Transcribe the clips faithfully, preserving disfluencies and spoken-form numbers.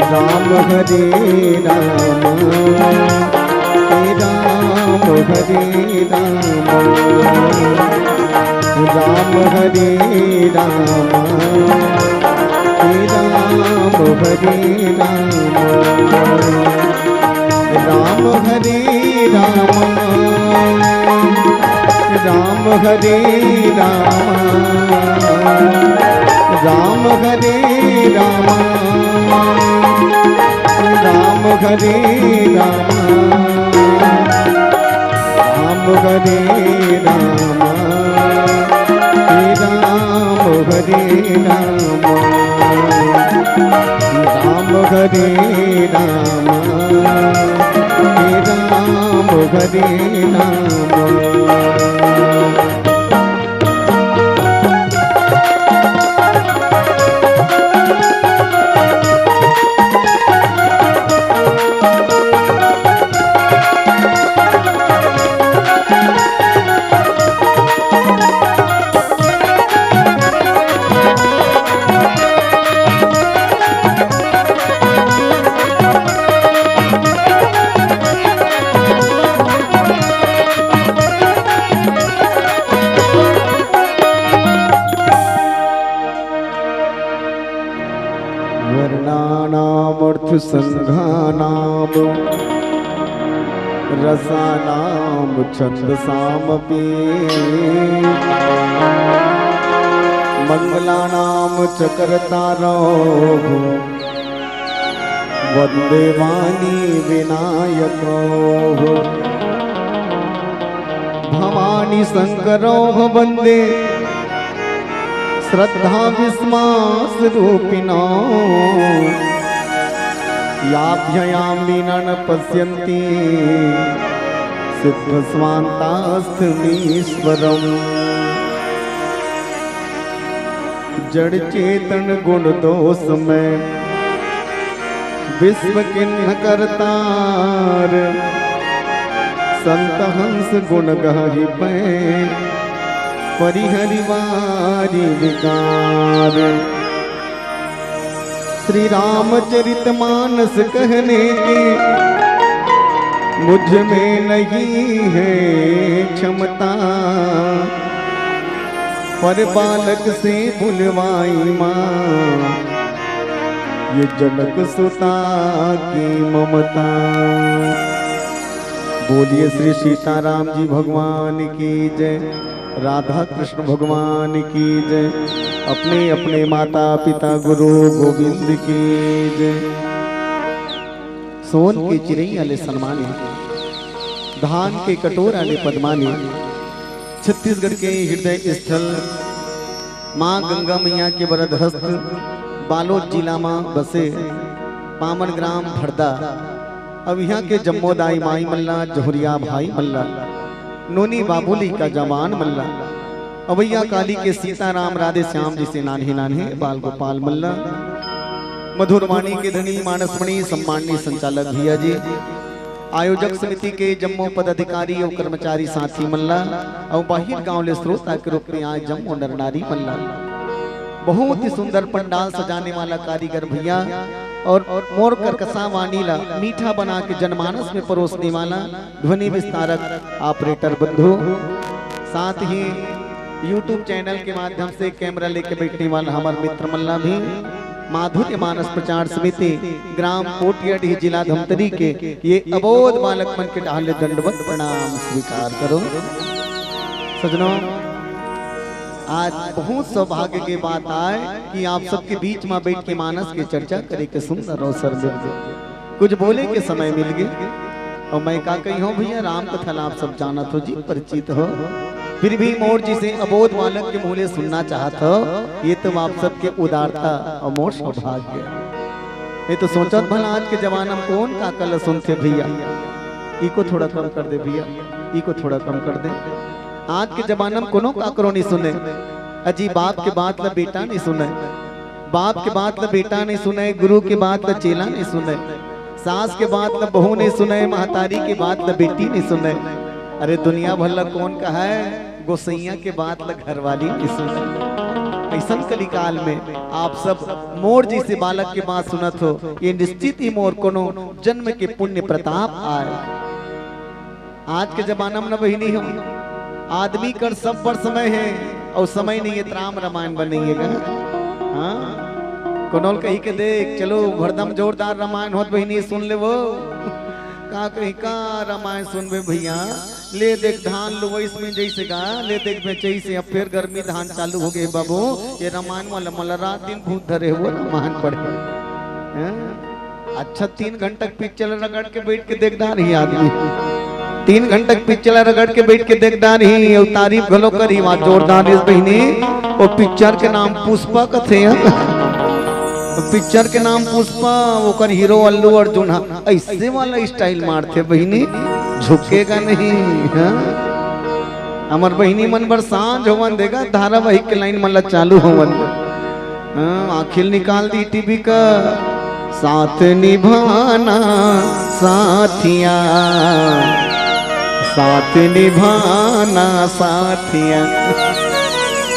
राम हरे राम, हे राम हरे राम, राम हरे राम, हे राम हरे राम, राम हरे राम, हे राम हरे राम। राम हरे राम, राम हरे राम, राम हरे राम, राम हरे राम, राम हरे राम, हे राम हरे राम, राम हरे राम, हे राम हरे राम। वर्णानामर्थसङ्घानां रसानां छन्दसामपि। मङ्गलानां च कर्तारौ वन्दे वाणी विनायकौ। भवानी शङ्करौ वन्दे श्रद्धा विश्वास रूपिणौ। याभ्ययां मीनं न पश्यन्ति सिद्धस्वान्तास्थमीश्वरम्। जड़ चेतन गुण दोष में विश्व किन्ह करतार। संत हंस गुण गाहि पै परिहरि वारी विकार। श्री रामचरित मानस कहने की मुझ में नहीं है क्षमता। पर बालक से बुलवाई माँ, ये जनक सुता की ममता। बोलिए श्री सीताराम जी भगवान की जय, राधा कृष्ण भगवान की जय, अपने अपने माता पिता गुरु गोविंद की जय। सोन के चिरैया ले सनमाने, धान के कटोरा ले पदमाने, छत्तीसगढ़ के हृदय स्थल माँ गंगा मैया के वरद हस्त बालोद जिला म बसे पावन ग्राम भरदा। अब इहाँ के जम्मो दाई माई मन ला, जहुरिया भाई मन ला नोनी बाबुली का जवान मल्ला, अवैया काली के सीताराम राधे श्याम जइसे नान्हे नान्हे बाल गोपाल मल्ला, मधुर वाणी के धनी मानसमणि सम्माननीय संचालक भैया जी, आयोजक समिति के जम्मो पदाधिकारी अउ कर्मचारी साथी मल्ला, अउ बाहिर गांव ले श्रोता के रूप में आए जम्मो नर नारी मल्ला, बहुत ही सुंदर पंडाल सजाने वाला कारीगर भैया, और मोर करकसा वाणी ला मीठा बना के जनमानस में परोसने वाला ध्वनि विस्तारक ऑपरेटर बंधु, साथ ही YouTube चैनल के माध्यम से कैमरा लेके बैठने वाला हमार मित्र मल्ला भी, माधुर्य मानस प्रचार समिति ग्राम कोटियाडीह जिला धमतरी के ये अबोध बालक मन के डहार ले दंडवत प्रणाम स्वीकार करो। सजनों, आज बहुत सौभाग्य के बात आय कि आप सबके बीच में बैठ के मानस के चर्चा करे के सुंदर अवसर मिल गए, कुछ बोले के समय मिल गए। और मैं का कही हूँ भैया, राम कथा ला आप सब जानत हो जी, परिचित हो, फिर भी मोर जइसे अबोध बालक के मुँह ले सुनना चाहत हो, ये तो आप सबके उदारता और मोर सौभाग्य। मैं तो सोचत भला आज के जमाना में कौन काका ला सुनथे भैया, इको थोड़ा कम कर दे भैया, इको थोड़ा कम कर दे। आज के जमाना में कोनो काकरो नहीं सुने, अजी बाप के बात ला बेटा नहीं सुने, बाप के बात ला बेटा नहीं सुने, गुरु के बात ला चेला नहीं सुने, सास के बात ला बहू नहीं सुने, महतारी के बात ला बेटी नहीं सुने। अरे दुनिया भर ला कौन कहे, गोसैया के बात ला घरवाली नहीं सुने। ऐसन कलिकाल में आप सब मोर जइसे बालक के बात सुनत हो, ये निश्चित ही मोर कोनो जन्म के पुण्य प्रताप आय। आज के जमाना में न बहिनी हो, आदमी कर सब बर समय हे, अउ समय नहीं हे त राम रामायण बनइए गा। हाँ, कोनो ल कही के देख, चलो भरदम जोरदार रामायण होत बहिनी, सुन ले वो। का कही का रामायण सुनबे भैया, ले देख धान लुवइस में जइसे गा, ले देख बेचइस, अब फिर गर्मी धान चालू हो गए बाबू, ये रामायण वाला मला रात दिन भूत धरे हुए रामायण पढ़े। हाँ? अच्छा, तीन घंटा के पिक्चर रगड़ के बैठ के देख डारही आदमी, तीन घंटा के पिक्चर रगड़ के बैठ के देख डारही, अउ तारीफ घलो करही, वहाँ जोरदार इस बहिनी। वो पिक्चर के नाम पुष्पा कथे, हाँ? वो पिक्चर के नाम पुष्पा, ओकर हीरो अल्लू अर्जुन, हाँ, ऐसे वाला स्टाइल मारथे बहिनी, झुकेगा नहीं, हाँ? हमर बहिनी मन बर सांझ होवन देगा, धारावाहिक के लाइन मन ला चालू होवन दे। हाँ, आँखी ल निकाल दी टीवी का। साथ निभाना साथिया, साथ निभाना साथिया।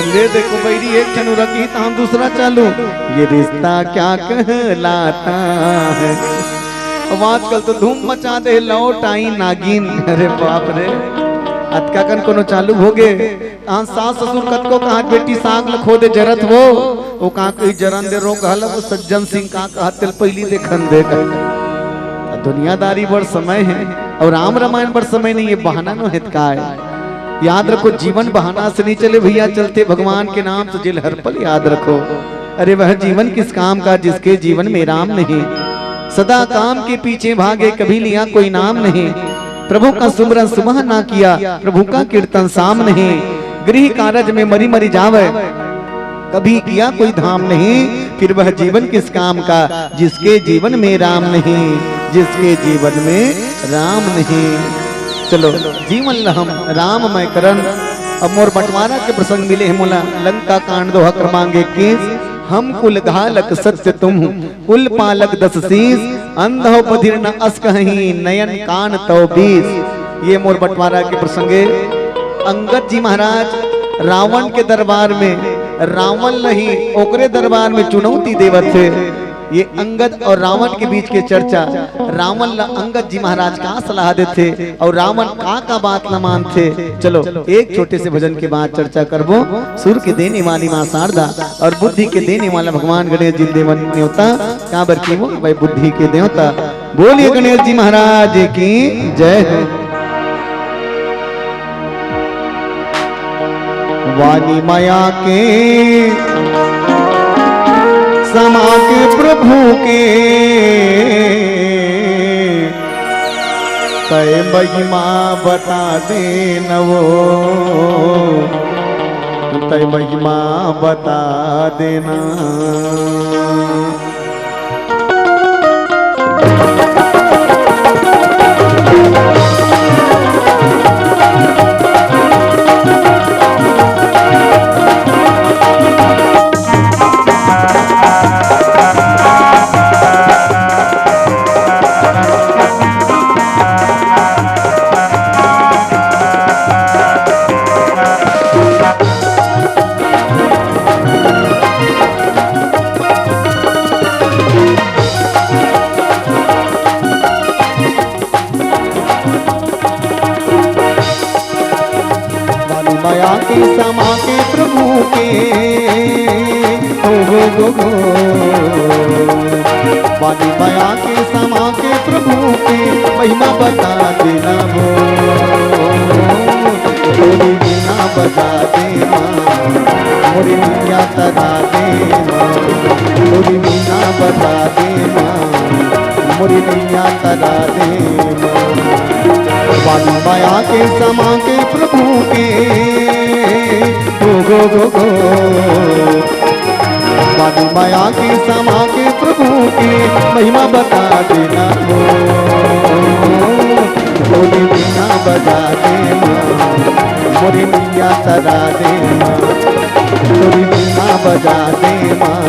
ले देखो बैरी एक झन रखी, तहाँ दूसरा चालू। ये रिश्ता क्या कहलाता है? अब आजकल तो धूम मचा दे, लौट आई नागिन। अरे बाप रे, अतका कन कोनो चालू हो गे। तहाँ सास ससुर कतको कहाँ बेटी साग ल खो दे जरत वो, वो कहाँ कही जरन दे रो कहल, वो सज्जन सिंह कहाँ कहा तेल पहली देखन दे। दुनियादारी बर समय हे, अउ राम रामायण बर समय नहीं हे, बहाना नो हेत काय। याद रखो, जीवन बहाना से नहीं चले भैया, चलथे भगवान के नाम से, जेल हर पल याद रखो। अरे वह जीवन किस काम का जिसके जीवन में राम नहीं। सदा काम के पीछे भागे, कभी लिया कोई नाम नहीं। प्रभु का सुमरन सुबह ना किया, प्रभु का कीर्तन शाम नहीं। गृह कारज में मरी मरी जावे, कभी किया कोई धाम नहीं। फिर वह जीवन किस काम का जिसके जीवन में राम नहीं, जिसके जीवन में राम नहीं। चलो, जीवन ल हम राममय करन। अब मोर बंटवारा के प्रसंग मिले हे मोला, लंका कांड दोहा क्रमांक इक्कीस। हम कुल घालक सत्य तुम, कुल पालक दस शीश, अंध हो बधिर न अस कहहीं, नयन कान तव बीस। ये मोर बंटवारा के प्रसंगे अंगद जी महाराज रावण के दरबार में, रावण ल ही ओकरे दरबार में चुनौती देवत हे। ये अंगद और रावण के बीच के चर्चा, रावण ला अंगद जी महाराज का सलाह देथे और रावण का का बात ला मानथे। चलो, एक छोटे से भजन के बाद चर्चा करबो। सुर के देने वाली माँ शारदा और बुद्धि के देने वाला भगवान गणेश जी देवन नेवता, काबर की वो भाई बुद्धि के देवता। बोलिए गणेश जी महाराज की जय हो। वाणी माया के समा के प्रभु के, तय महिमा बता देना वो, तय महिमा बता देना। मया के समा के प्रभु के, ओ हो हो हो। बानी मया के समा के प्रभु के, महिमा बता देना हो। तोरी बीना बजा दे माँ, मोरी नैया तरा दे माँ। तोरी बीना बजा दे माँ, मोरी नैया तरा दे माँ। बानी मया के समा के प्रभु के, ओ हो हो हो। बानी मया के समा के प्रभु के, महिमा बता देना हो। तोरी बीना बजा दे माँ, मोरी नैया तरा दे माँ। तोरी बीना बजा दे माँ,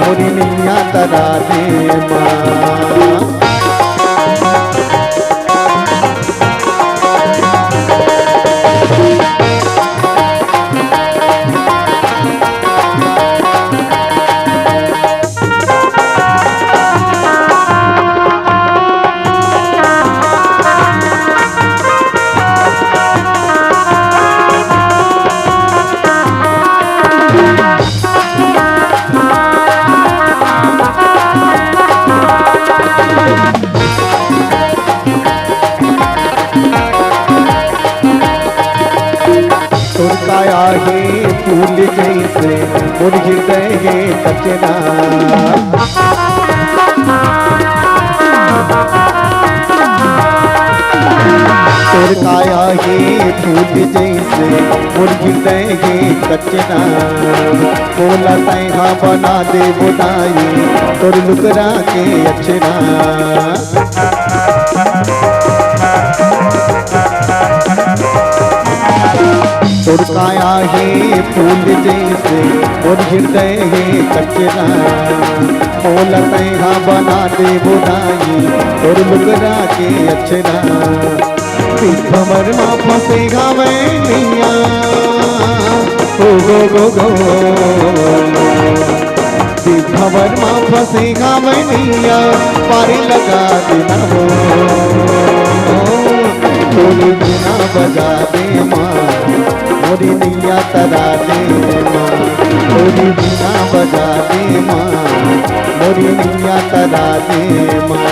मोरी नैया तरा दे माँ। तोर काया हे फूल जैसे, मोर हृदय हे कचना। तोर काया हे फूल जैसे, मोर हृदय हे कचना। मोला तैहा बना देबो दाई, तोर लुकरा के अचना। तोर काया हे फूल जैसे, मोर हृदय हे कचना। मोला तैहा बना देबो दाई, तोर लुकरा के अचना। भंवर मा फंसे हावय नैया, ओ हो हो हो। भंवर मा फंसे हावय नैया, पारी लगा देना हो। तोरी बीना बजा दे माँ, मोरी नैया तरा दे माँ। तोरी बीना बजा दे माँ, मोरी नैया तरा दे माँ।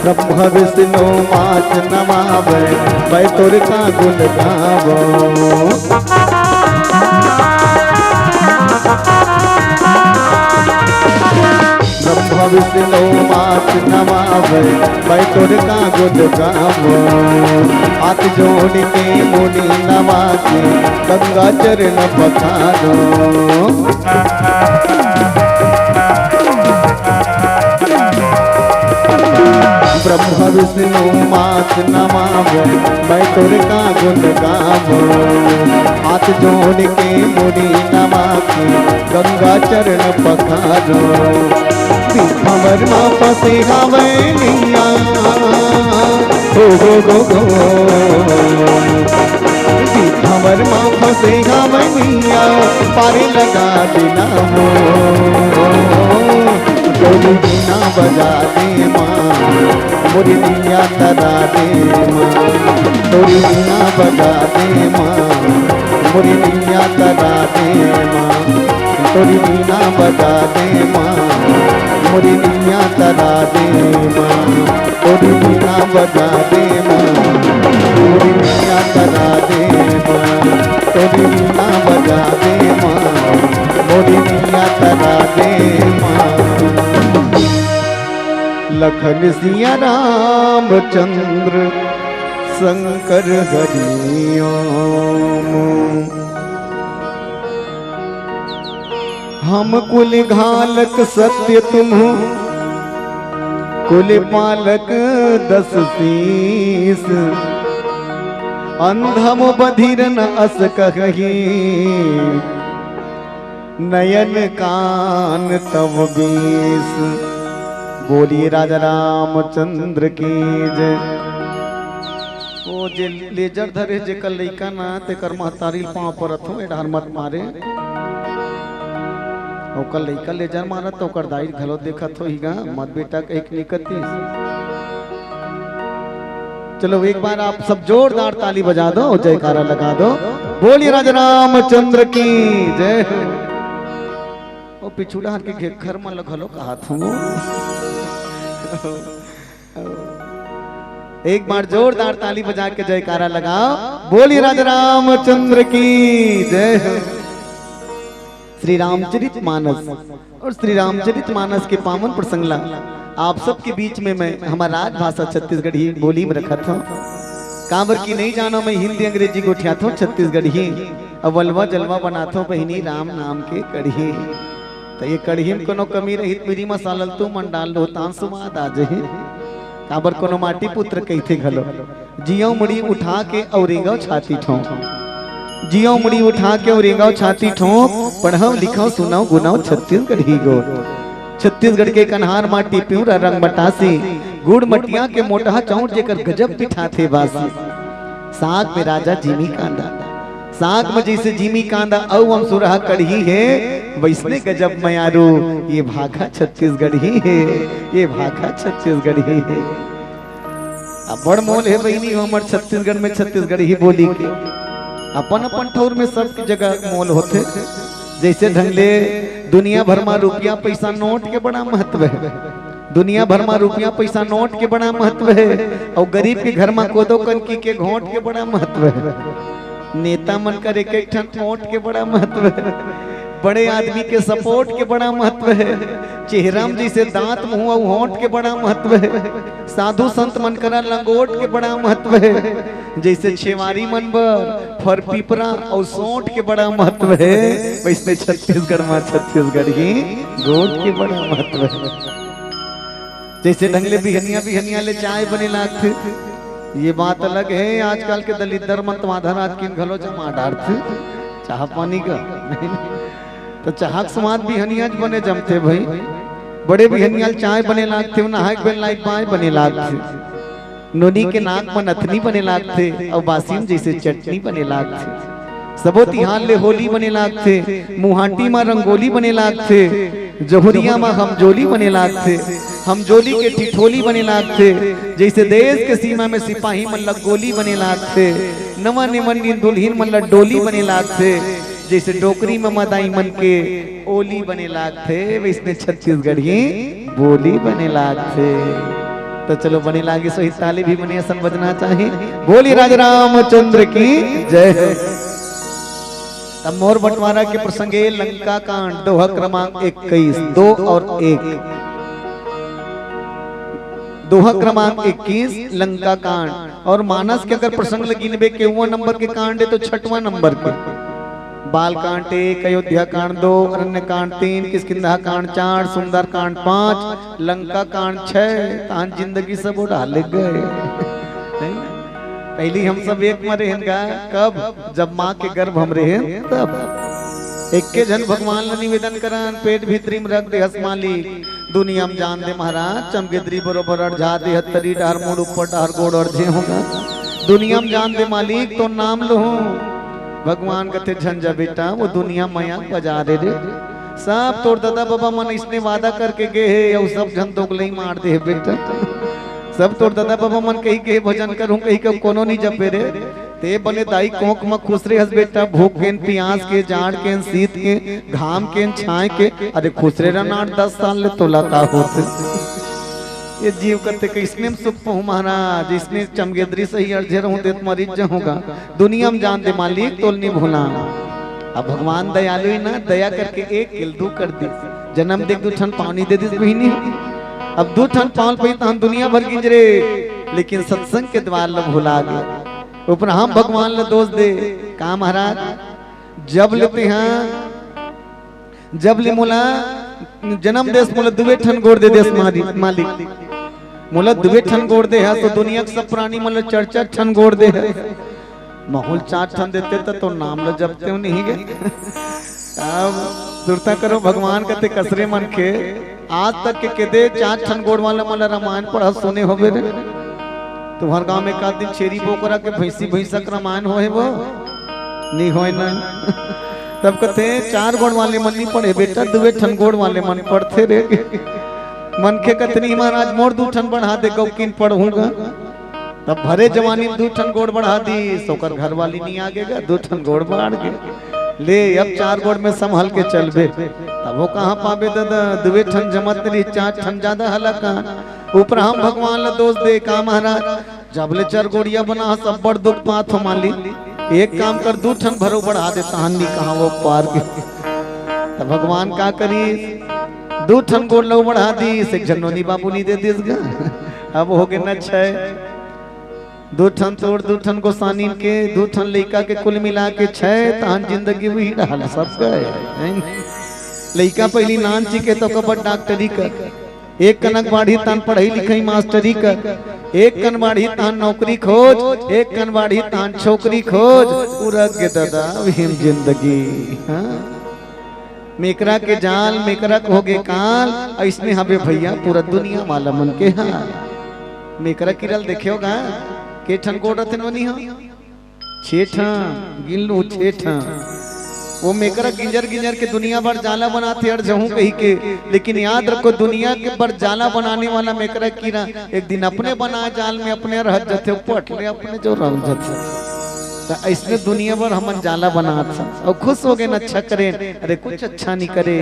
ब्रह्मा विष्णु माच नमावे, मैं तोर का गुण गावो। ब्रह्मा विष्णु माच नमावे, मैं तोर का गुण गावो। हाथ जोड़ के मुनि नवा के, गंगा चरण पखारो। ब्रह्मा विष्णु माच नमावे, मैं तोर का गुण गावो। हाथ जोड़ के मुनि नवा के, गंगा चरण पखारो। भंवर मा फंसे हावय नैया, ओ हो हो हो। भंवर मा फंसे हावय नैया, पारी लगा देना हो। तोरी बीना बजा दे माँ, मोरी नैया तरा दे माँ। तोरी बीना बजा दे माँ, मोरी नैया तरा दे माँ। तोरी बीना बजा दे माँ, मोरी नैया तरा दे माँ। तोरी बीना बजा दे माँ, मोरी नैया तरा दे माँ। तोरी बीना बजा दे माँ, मोरी नैया तरा दे माँ। लखन सिया रामचंद्र शंकर हरि ओम। हम कुल घालक सत्य तुम्हु कुल पालक दस शीस। अंधम बधिर न अस कहही नयन कान तव बीस। बोलिए राजा रामचंद्र की जय। ओ जे लेजर धरे जेकर लइका ना, तेकर महतारी पाँव परत हो, ए डहर मत मारे। ओकर लइका लेजर मारत, ओकर दाई घलो देखत होही गा, मत बेटा कहिके निकलती। चलो एक बार आप सब जोरदार ताली बजा दो और जयकारा लगा दो। बोलिए राजा रामचंद्र की जय। ओ पिछू डहर के घेखर मन ल घलो कहात हूँ। एक बार जोरदार ताली बजा के जयकारा लगाओ। बोलिए राजा रामचंद्र की जय। श्री रामचरित मानस और श्री रामचरित मानस के पावन प्रसंग ला आप सबके बीच में मैं हमार राजभाषा छत्तीसगढ़ी बोली में रखत हूँ। काबर कि नहीं जानो मैं हिंदी अंग्रेजी गोठियात हूँ छत्तीसगढ़ी। अब अलवा जलवा बनात हूँ बहिनी राम नाम के कढ़ी। त ये कढ़ी में कोनो कमी रही त मिरी मसाला ल तू मन डाल दो तान स्वाद आ जही। काबर कोनो माटी पुत्र कहिथे घलो। जियो मुड़ी उठा के अउ रेंगव छाती ठोंक। जियो मुड़ी उठा के अउ रेंगव छाती ठोंक। पढ़व लिखव सुनव गुनव छत्तीसगढ़ी गोठ। छत्तीसगढ़ के कन्हार माटी पिंवरा रंग मटासी। गुड़ मटिया के मोटहा चाउर जेकर गजब पिठाथे बासी। साग में राजा जिमी कांदा। साग में जइसे जिमी कांदा अउ अमसुरहा कढ़ी हे, वइसने गजब मयारू ये भाखा छत्तीसगढ़ी हे, ये भाखा छत्तीसगढ़ी हे। अब्बड़ मोल हे बहिनी हो हमर छत्तीसगढ़ में छत्तीसगढ़ी बोली के। अपन अपन ठउर में सब जगह मोल होथे। जइसे ढंग ले दुनिया भर म रुपया पइसा नोट के बड़ा महत्व हे। दुनिया भर म रुपया पइसा नोट के बड़ा महत्व हे, अउ गरीब के घर म कोदो कनकी के घोंट के बड़ा महत्व हे। नेता मन कर एक एक ठन ओंठ के बड़ा महत्व हे। बड़े आदमी के सपोर्ट के बड़ा महत्व हे। चेहरा म जइसे दांत, मुंह अउ होंठ के बड़ा महत्व हे। साधु संत मन करा लंगोट के बड़ा महत्व हे। जइसे छेवारी मन बर फर पीपरा अउ सोंठ के बड़ा महत्व हे, वइसने छत्तीसगढ़ म छत्तीसगढ़ी गोठ के बड़ा महत्व हे। जइसे ढंग ले बिहनिया बिहनिया ले चाय बने लागथे। ये बात अलग हे, आजकल के दलिद्दर मन तो आधा रात किन घलो जमा डारथे चाह पानी का। त चाह के स्वाद बिहनिया च बने जमथे भई। बड़े बिहनिया ले चाय बने लागथे, नहाय के बेर लाइट बाय बने लागथे। नोनी के नाक म नथनी बने लागथे, अउ बासी म जइसे चटनी बने लागथे। सबो तिहार ले होली बने लागथे, मुहाटी म रंगोली बने लागथे, जहुरिया म हमजोली बने लागथे, हमजोली के ठिठोली बने लागथे, जइसे देश के सीमा में सिपाही मन ल गोली बने लागथे, नवा निमन दुल्हिन मन ल डोली बने लागथे, जइसे डोकरी म मदाई मन के ओली बने लागथे, वइसने छत्तीसगढ़ी बोली बने लागथे। त चलो बने लागे सही ताली भी बने असन बजना चाही। बोलिए राजा रामचंद्र की जय। त मोर बंटवारा के प्रसंगे लंका कांड दोहा क्रमांक इक्कीस, दो और एक। दोहा क्रमांक इक्कीस लंका कांड। और मानस के अगर प्रसंग ल गिनबे के वो नंबर के कांड हे तो छठवां नंबर के। बाल कांड एक, अयोध्या कांड दो, अरण्य कांड तीन, किष्किंधा कांड चार, सुंदर कांड पांच, लंका कांड छह। तहान जिंदगी सब उड़ा ले गए। पहली हम सब एक मरे हन गा, कब? जब माँ के गर्भ हम रहे तब। एक के झन भगवान ल निवेदन करन, पेट भीतरी में रख दे हस मालिक। दुनिया में जान दे महाराज, चमगेदरी बरोबर अड़झा दे हत्तरी डहर मुड़ ऊपर डहर गोड़ अड़झे होगा। दुनिया में जान दे मालिक, तो नाम लूं। भगवान कथे, "झन जा बेटा, वो दुनिया मया बजा दे रे। सब तोर दादा बाबा मन इसने वादा करके गए हे, अउ सब झन दोगलई मार दे हे बेटा। सब तोर दादा बाबा मन कही के भजन करूं, कही के कोनो नहीं जपे रे।" ते बने दाई कोख म खुसरे हस बेटा, भूख के न, पियास के, जाड़ के न, शीत के, घाम के न, छाय के। अरे खुसरे रह ना आठ दस साल ले, तोला का होथे? ये जीव कथे कइसने म सुख पहूं महाराज, इसने चमगेदरी सही अड़झे रहूं, देत मरीज जहूंगा। दुनिया में जान दे मालिक, तोल नहीं भूला। अब भगवान दयालु हे ना, दया करके एक किल दू कर दी। जन्म देख दू ठन पानी दे दिस बहिनी। अब दू ठन पाल पही तहन दुनिया भर गिंजरे, लेकिन सत्संग के द्वार ल भुला गे। ऊपर हम भगवान ल दोष दे, का महाराज? जब ले तेहा जब ले मोला जन्म देस, मोला दुए ठन गोड़ दे देस मारी-, मालिक। मोला दुए ठन गोड़ दे हस, तो दुनिया के सब प्राणी मन ल चार चार ठन गोड़ दे हस। महूं ल चार ठन देते त तोर नाम ल जपतेंव नहीं गे। अब सुरता करो, भगवान कथे कसरे मनखे, आज तक के केदे चार ठन गोड़ वाला मन ल रामायण पढ़त सुने होबे रे? तुम्हर गांव में एक आध दिन छेरी बोकरा के, भैंसी भैंसा के रामायण होहे वो? नहीं होय ना। तब कथे, चार गोड़ वाले मन नहीं पढ़े बेटा, दुए ठन गोड़ वाले मन पढ़थे रे। मनखे कथे नहीं महाराज, मोर दू ठन बढ़ा दे, गौकिन पढ़हूं गा। तब भरे जवानी में दू ठन गोड़ बढ़ा दीस, ओकर घरवाली नहीं आगे गा, दू ठन गोड़ बाढ़ गे। ले, अब चार गोड़ में संभल के चलबे। तब वो कहाँ पाबे दादा, दुए ठन जमत नहीं, चार ठन ज्यादा हला का। ऊपर हम भगवान ला दोष दे का महाराज, जब ले चार गोड़िया बना हस, अब्बड़ दुख पात हों मालिक। एक काम कर, दू ठन भरो बढ़ा दे, तहन नहीं कहाँ वो पार के। तब भगवान का करिस, दू ठन गोड़ ला बढ़ा दीस, एक झन नोनी बाबू नहीं दे दीस गा। अब होगे न छै। दू ठन तोर, दू ठन गोसानिन के, दू ठन लइका के, कुल मिला के छै, तहन जिंदगी वही रहल सब गए। लइका पहिली नानचिके त ओकर बर डॉक्टरी कर, एक कन अगवाढ़ही तहन पढ़ई लिखई मास्टरी कर, एक कन बाढ़ही तहन नौकरी खोज, एक कन बाढ़ही तहन छोकरी खोज। उरग गे दादा, वही म जिंदगी। हाँ? मेकरा के जाल, मेकरा के होगे काल, अइसने हबे भइया पूरा दुनिया वाला मन के हाल। मेकरा कीरा ल देखे हो गा, के ठन गोड़ रथे नोनी हो? छे ठन, गिन लू, छे ठन। वो मेकरा गिंजर गिंजर के दुनिया भर जाला बनाथे अड़झहूं कहिके, लेकिन याद रखो, दुनिया के बर जाला बनाने वाला मेकरा कीरा एक दिन अपने बनाए जाल में अपने रह जथे, पट ले अपने जो रह जथे। त अइसने दुनिया भर हमन जाला बनात हन अउ खुश होगे न, अच्छा करेन, अरे कुछ अच्छा नहीं करे,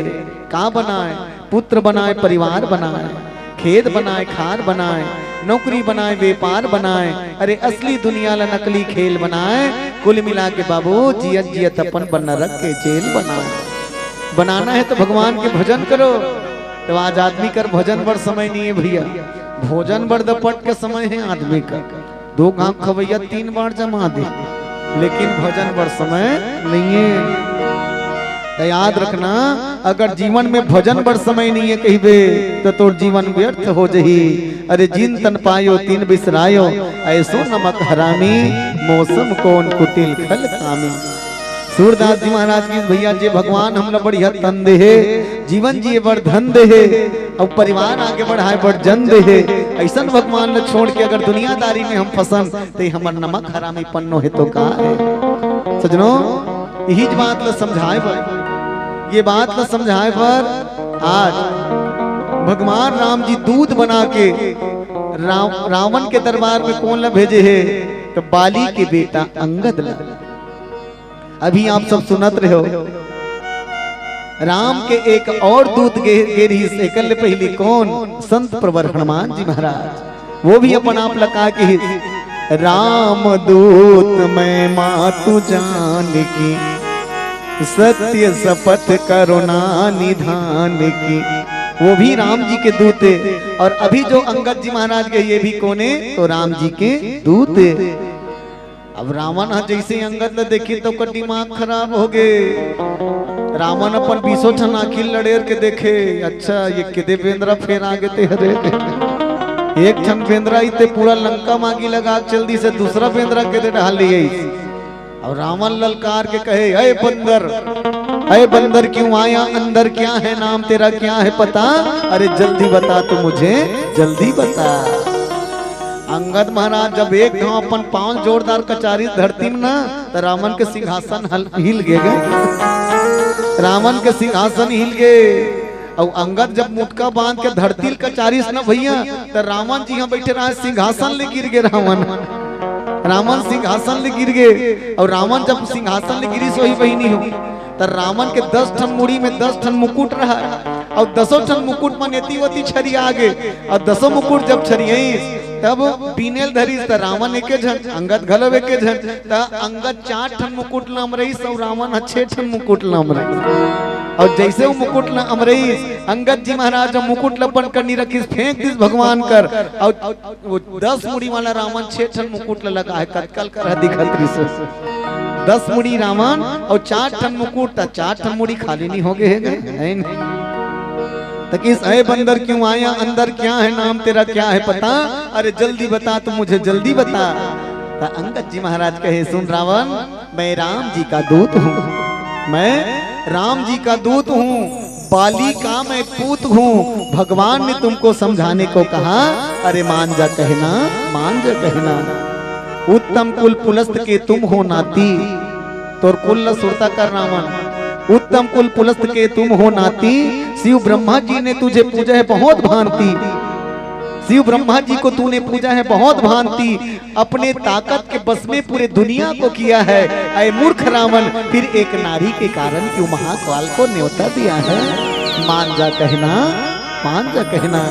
का बनाए, पुत्र बनाए, परिवार बनाए, खेत बनाए, खार बनाए, नौकरी बनाए, व्यापार बनाए, अरे असली दुनिया ला नकली खेल बनाए, कुल मिला के बाबू जियत जियत अपन बर नरक के जेल बनाए। बनाना है तो भगवान के भजन करो। तो आज आदमी कर भजन बर समय नहीं है भइया, भोजन बर दपट के समय है आदमी का। दो घांव खवइया तीन बार जमा दे, लेकिन भजन बर समय नहीं है। त याद रखना, अगर जीवन में भजन बर समय नहीं है कहिबे, त तोर जीवन व्यर्थ हो जही। अरे जिन तन पायो तिन बिसरायो, ऐसो नमक हरामी, मौसम कौन कुटिल खल कामी। सूरदास जी महाराज की भइया, जे भगवान हमला बढ़िया तन दे हे, जीवन जिए बर धन दे हे, अउ परिवार आगे बढ़ाए बर जन दे हे, अइसन भगवान ल छोड़ के अगर दुनियादारी में हम फंसन, त हमर नमक हरामी पन्नो हे तो का हे? सजनो, इही बात ल समझाए बर, ये बात ल समझाए बर आज भगवान राम जी दूत बना के राव-, रावण के दरबार में कोन ल भेजे हे? त बाली के बेटा अंगद ल। अभी आप सब सुनत रहे हो, राम के एक और दूत गे, गे रहिस, एकर ले पहिली कोन? संत प्रवर हनुमान जी महाराज। वो भी अपन आप ल का किहिस, राम दूत मैं मातु जानकी, सत्य सपथ करुणा निधान की। वो भी राम जी के दूत हे। और अभी जो अंगद जी महाराज गे, ये भी कोन हे? तो राम जी के दूत हे। अब रावण ह जइसे अंगद ल देखिस त ओकर दिमाग खराब होगे। रावण अपन बीसों ठन आँखी ल लड़ेर के देखे, अच्छा ये केदे बेंदरा फेर आगे ते हरे। एक ठन बेंदरा ही ते पूरा लंका म आगी लगा के चल दिस हे, दूसरा बेंदरा केदे डहार ले आइस। अउ रावण ललकार के कहे, अय बंदर, अय बंदर क्यों आया अंदर, क्या है नाम तेरा, क्या है पता, अरे जल्दी बता तू मुझे, जल्दी बता। अंगद महाराज जब एक घांव अपन पांव जोरदार कचारिस धरती में ना, त रावण के सिंहासन हल-, हिल गे गे। रावण के सिंहासन हिल गे। अउ अंगद जब मुटका बांध के धरती ल कचारिस न भइया, त रावण जी ह बइठे रहे सिंहासन ले गिर गे रावण। रावण सिंहासन ले गिर गे। अउ रावण जब सिंहासन ले गिरिस होही बहिनी हो, त रावण के दस ठन मुड़ी में दस ठन मुकुट रहा, अउ दसों ठन मुकुट मन एती ओती छरिया गे। अउ दसों मुकुट जब छरियाइस, तब बीने ल धरिस त रावण एके झन, अंगद घलो एके झन। त अंगद चार ठन मुकुट ल अमरइस अउ रावण ह छह ठन मुकुट ल अमरइस। अउ जइसे वो मुकुट ल अमरइस, अंगद जी महाराज ह मुकुट ल अपन कनी रखिस, फेंक दिस भगवान कर, अउ वो दस मुड़ी वाला रावण छह ठन मुकुट ल लगा हे, कतका ल कर ह दिखत रिहिस। दस मुड़ी रावण अउ चार ठन मुकुट, त चार ठन मुड़ी खाली नहीं हो गए है, है नहीं? त किहिस, "अय बंदर, क्यों आया? अंदर क्या है? नाम तेरा क्या है पता? अरे जल्दी बता, तू मुझे जल्दी बता।" त अंगद जी महाराज कहे, "सुन रावण, मैं राम जी का दूत हूँ, मैं राम जी का दूत हूँ, बाली का मैं पूत हूँ। भगवान ने तुमको समझाने को कहा, अरे मान जा कहना, मान जा कहना। उत्तम कुल पुलस्त के तुम हो नाती।" तोर कुल ल सुरता कर रावण, "उत्तम कुल पुलस्त के तुम हो नाती, शिव ब्रह्मा जी ने तुझे पूजा है बहुत भांति, शिव ब्रह्मा जी को तूने पूजा है बहुत भांति, अपने ताकत के बस में पूरे दुनिया को किया है। अय मूर्ख रावण, फिर एक नारी के कारण क्यों महाकाल को न्योता दिया है? मान जा कहना, मान जा कहना।"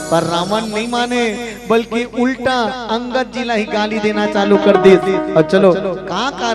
पर रावण नहीं माने, बल्कि उल्टा अंगद जी ला ही गाली देना चालू कर दे। अउ चलो, का का